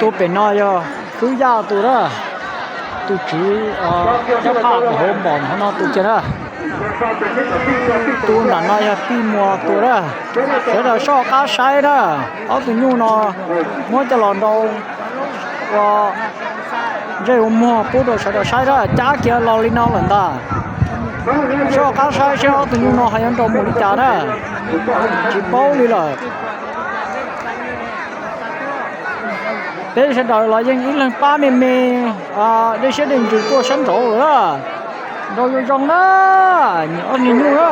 Tus pem no yog Khwb Yaj tus na, tus tswv caj phaj hauv npom no tus kiag na. Tus nram no yog Pij Muas tus na. Sawv daws soj qab saib na, ob tug nyuj no muab coj los nrau ua ntsej ua muag pub rau sawv daws saib na, cab kiag los li no lawm ntag. Soj qab saib seb ob tug nyuj no ho yuav nrau mus li cas na, tsis paub li lawm. Peb sawv daws los yeej ib leeg pab me me, dej siab dej ntsws tuaj sab nraud lawm na. Nrau zoo zoo na, ob tug nyuj na.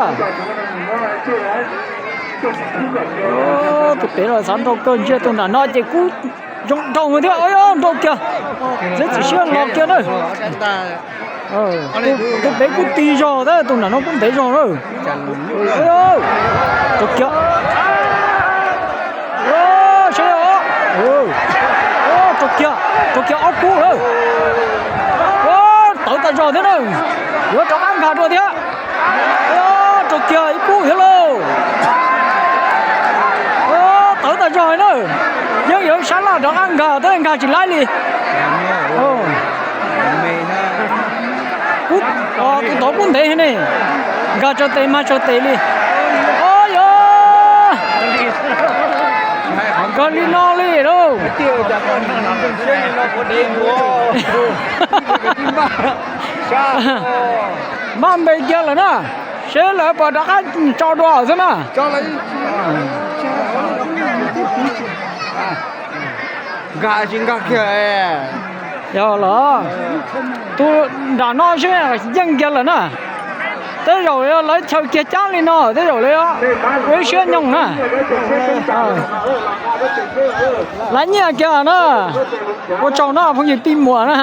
Tus pem los xav nrau kawg, ntsia tus nram no ces kuj zoo nrau thiab, nrau kiag, txiav txim siab los kiag na. Tus pem kuj tig zog thiab, tus nram no kuj ntev zog na. Rau kiag, saib, rau kiag, rau kiag ob kub lawm. Tawv tas zog thiab na, yuav rov qab nkag dua thiab. Rau kiag ib kub thiab lauj. Tawv tas zog na, yeej yuav sab laj rov qab nkag thiab, nkag tsis laib li. Tus tod kuj ntev heev ne, nkag tsawg tes mas tsawg tes li. Au yog, nkag li no li lauj. Maj npe kiag lawm na, seb lawv puas rov qab tso dua xwb na. Nkag tsis nkag kiag. Yog los, tus nram no seb yeej kiag lawm na. Tej zaum lawv chaw kiag cab li no tej zaum li ua ib siab nyoog na. Lav nyiaj kiag na. Ua tsaug na phooj ywg Pij Muas na.